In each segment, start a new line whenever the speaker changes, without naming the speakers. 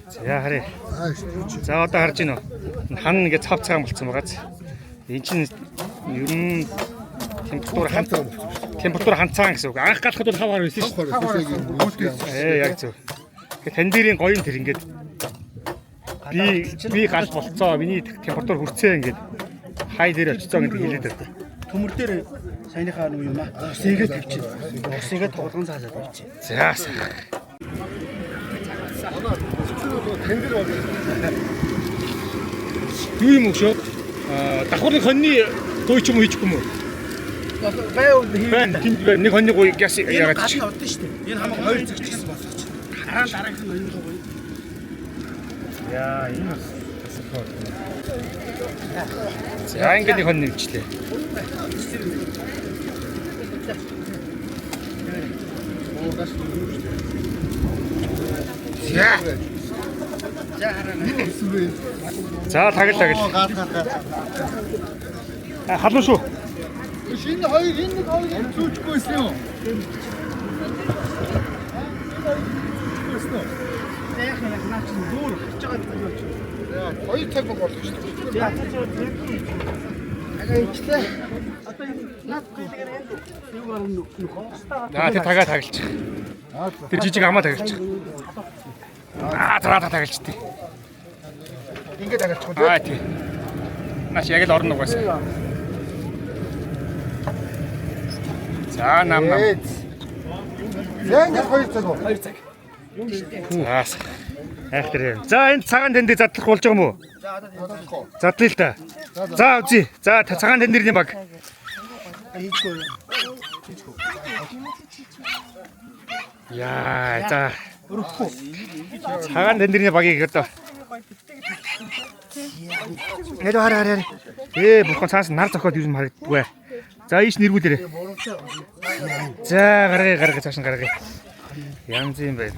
За харъя. За одоо харж байна уу? Хан ингээд цав цагаан болцсон байгааз. Энд чинь ер нь температур хан температур хан цагаан гэсэн үг. Анх галахад бол хав хар байсан шүү дээ. Яг зөв. Тэгэхээр тань дээрийн гоё юм тэр ингээд би гал болцоо. Миний температур хүрцээ ингээд хай дээр очицоо гэдэг хэлээд байна.
Төмөр дээр саяныхаа нэг юм аа. Усыгээ тавьчих. Усыгээ тоглон цаасаа тавьчих.
За сайхан. Юу юм өшөө? Аа давхарны хоньны гуй ч юм уу хийчихгүй юм уу?
Байв
Байна. Тэнд байна. Нэг хоньны гуй гяс яагаад
гадна
чи.
удаа шүү дээ. Энэ хамаг 2 цаг ч гэсэн болох чи. Дараа дараагийнх нь хоёрын гоё.
Яа, энэ бас тасархай. За ингээд нэг хонь нэмчлээ. За. За тагал тагал. А, халуун шүү.
Энэ хоёр энэ нэг хоёр зүүчихгүйсэн юм.
За яах юм наа чи дүүр харж байгаа гэдэг юу чи.
Хоёр цаг болох шүү дээ.
За ага ичлээ. Одоо энэ наад гүйлгээр энд юу гарна нөх.
За тэр тагаа тагалчих. Тэр жижиг амаа тагалчих. Аа за за тагалчтээ.
Ингээд тагалчих уу?
Аа тий. Наач яг л орно угаасаа. За нам нам.
За ингээд хоёр цаг уу?
2 цаг.
За. Айхтар юм. За энэ цагаан танд задлах болж байгаа юм уу? Задлаа л та. За үзье. За цагаан тандирны баг.
Хийчихгүй.
Яа за
Өрөхгүй.
цагаан тандирны багийг одоо. Нэлээ хараа хараа. Бурхан цаас нар зохиод юу юм харагддаггүй. За ийш нэргүүлээрэ. За гаргая гаргая цааш нь гаргая. Янз юм байна.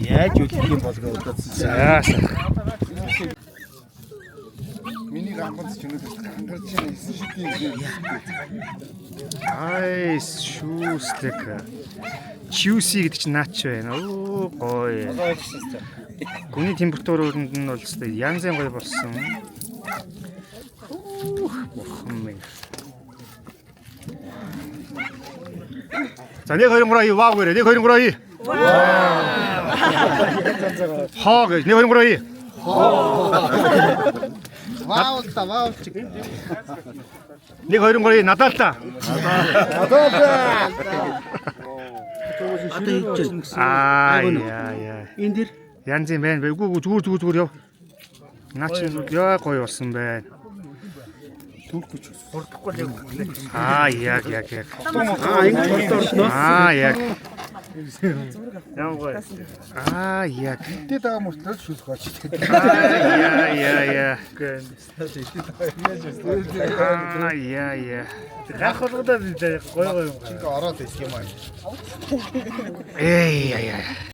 Яаж үлдэх юм болго удаац.
За сайхан.
Миний ганганц ч өнөөдөр гангарч байна. 9 шидийн юм.
Айс шүүслэг. Juicy гэдэг чинь наач байна. Оо гоё. Гүний температурууд нь бол өстой янз янз гоё болсон. Хүүх бурхан минь. За 1 2 3 2 вау гэрээ. 1 2 3 2. Хоо гэж 1 2 3 2.
Вау та вау чиг.
1 2 3 2 надаа л та.
Одоо хийж байна гэсэн.
Аа яа яа.
Энэ дэр
Янз юм байна. Үгүй үгүй зүгээр зүгээр зүгээр яв. Наа чи яа гоё болсон байна.
хурдахгүй л яг.
Аа яг яг яг.
Аа ингэж хурд орно.
Аа яг. Ямар гоё. Аа яг.
Тэ даа мөртлөө шүлх очиж.
Аа яа яа яа. Аа яа яа.
Гах болгодоо гоё гоё юм.
Ингээ ороод ирэх юм аа.
Эй яа яа.